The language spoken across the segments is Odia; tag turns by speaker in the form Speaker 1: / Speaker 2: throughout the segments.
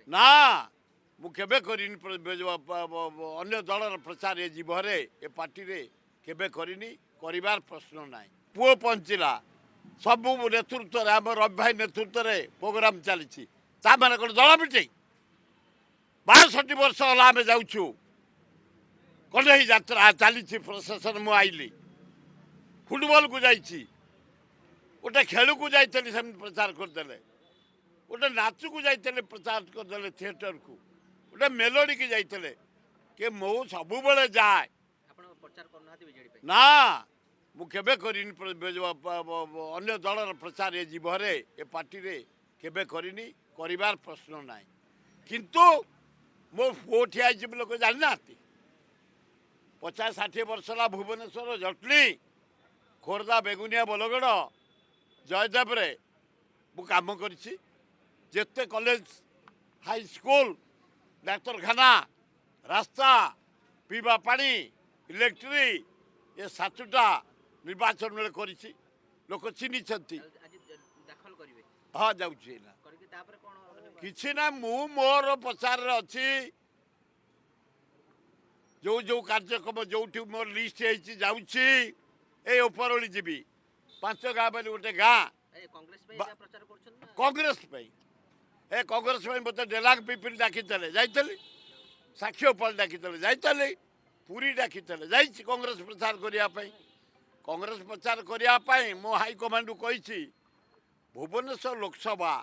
Speaker 1: ନା, ମୁଁ କେବେ କରିନି। ଅନ୍ୟ ଦଳର ପ୍ରଚାର ଏ ଜୀବରେ, ଏ ପାର୍ଟିରେ କେବେ କରିନି, କରିବାର ପ୍ରଶ୍ନ ନାହିଁ। ପୁଅ ପହଞ୍ଚିଲା, ସବୁ ନେତୃତ୍ୱରେ, ଆମ ରବି ଭାଇ ନେତୃତ୍ୱରେ ପ୍ରୋଗ୍ରାମ ଚାଲିଛି। ତା ମାନେ କ'ଣ ଦଳ ମିଟେଇ? 62 ବର୍ଷ ହେଲା ଆମେ ଯାଉଛୁ, କଣ୍ଢେଇ ଯାତ୍ରା ଚାଲିଛି, ପ୍ରଶାସନ। ମୁଁ ଆଇଲି, ଫୁଟବଲକୁ ଯାଇଛି, ଗୋଟେ ଖେଳକୁ ଯାଇଥିଲି, ସେମିତି ପ୍ରଚାର କରିଦେଲେ। ଗୋଟେ ନାଚକୁ ଯାଇଥିଲେ, ପ୍ରଚାର କରିଦେଲେ। ଥିଏଟରକୁ, ଗୋଟେ ମେଲୋଡ଼ିକି ଯାଇଥିଲେ କି। ମୁଁ ସବୁବେଳେ ଯାଏ। ନା, ମୁଁ କେବେ କରିନି। ଅନ୍ୟ ଦଳର ପ୍ରଚାର ଏ ଜୀବରେ, ଏ ପାର୍ଟିରେ କେବେ କରିନି, କରିବାର ପ୍ରଶ୍ନ ନାହିଁ। କିନ୍ତୁ ମୋ ପୁଅ ଠିଆ ହେଇଛି ବୋଲି ଲୋକ ଜାଣିନାହାନ୍ତି। 50-60 ବର୍ଷ ହେଲା ଭୁବନେଶ୍ୱର, ଜଟଣୀ, ଖୋର୍ଦ୍ଧା, ବେଗୁନିଆ, ବୋଲଗଡ଼, ଜୟଦେବରେ ମୁଁ କାମ କରିଛି। ଯେତେ କଲେଜ, ହାଇସ୍କୁଲ, ଡାକ୍ତରଖାନା, ରାସ୍ତା, ପିଇବା ପାଣି, ଇଲେକ୍ଟ୍ରିକ୍, ଏ 7ଟା ନିର୍ବାଚନ ବେଳେ କରିଛି, ଲୋକ ଚିହ୍ନିଛନ୍ତି। ହଁ, ଯାଉଛି ଏଇନା। କିଛି ନା, ମୁଁ ମୋର ପ୍ରଚାରରେ ଅଛି। ଯୋଉ ଯୋଉ କାର୍ଯ୍ୟକ୍ରମ ଯୋଉଠି ମୋର ଲିଷ୍ଟ ହେଇଛି ଯାଉଛି। ଏଇ ଉପରଓଳି ଯିବି ପାଞ୍ଚ ଗାଁ ବୋଲି ଗୋଟେ ଗାଁ, କଂଗ୍ରେସ ପାଇଁ। ଏ କଂଗ୍ରେସ ପାଇଁ ମୋତେ ଡେଲାଙ୍ଗ ପିପିଲି ଡାକିଥିଲେ, ଯାଇଥିଲି। ସାକ୍ଷୀଗୋପାଳ ଡାକିଥିଲେ, ଯାଇଥିଲି। ପୁରୀ ଡାକିଥିଲେ, ଯାଇଛି କଂଗ୍ରେସ ପ୍ରଚାର କରିବା ପାଇଁ। କଂଗ୍ରେସ ପ୍ରଚାର କରିବା ପାଇଁ ମୁଁ ହାଇକମାଣ୍ଡକୁ କହିଛି, ଭୁବନେଶ୍ୱର ଲୋକସଭା,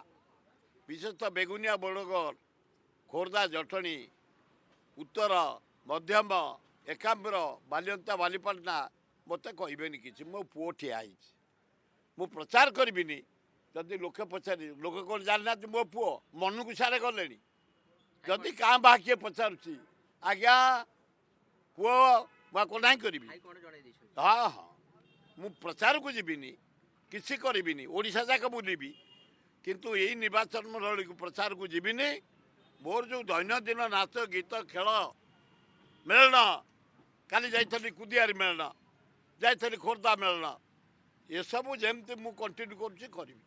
Speaker 1: ବିଶେଷତଃ ବେଗୁନିଆ, ବଡ଼ଗଡ଼, ଖୋର୍ଦ୍ଧା, ଜଟଣୀ, ଉତ୍ତର, ମଧ୍ୟମ, ଏକାମ୍ର, ବାଲିଅନ୍ତା, ବାଲିପାଟଣା, ମୋତେ କହିବେନି କିଛି। ମୋ ପୁଅ ଠିଆ ହେଇଛି, ମୁଁ ପ୍ରଚାର କରିବିନି। ଯଦି ଲୋକେ ପଚାରି, ଲୋକ କ'ଣ ଜାଣିନାହାନ୍ତି ମୋ ପୁଅ ମନକୁ ସାରେ ଗଲେଣି। ଯଦି କାଁ ବା କିଏ ପଚାରୁଛି, ଆଜ୍ଞା ପୁଅ, ମୁଁ ଆଉ କ'ଣ ନାହିଁ କରିବି? ହଁ ହଁ, ମୁଁ ପ୍ରଚାରକୁ ଯିବିନି, କିଛି କରିବିନି। ଓଡ଼ିଶା ଯାକ ବୁଲିବି, କିନ୍ତୁ ଏଇ ନିର୍ବାଚନ ମଣ୍ଡଳୀକୁ ପ୍ରଚାରକୁ ଯିବିନି। ମୋର ଯେଉଁ ଦୈନନ୍ଦିନ ନାଚ ଗୀତ ଖେଳ ମେଳଣ, କାଲି ଯାଇଥିଲି କୁଦିଆରି ମେଳଣ, ଯାଇଥିଲି ଖୋର୍ଦ୍ଧା ମେଳଣ, ଏସବୁ ଯେମିତି ମୁଁ କଣ୍ଟିନ୍ୟୁ କରୁଛି କରିବି।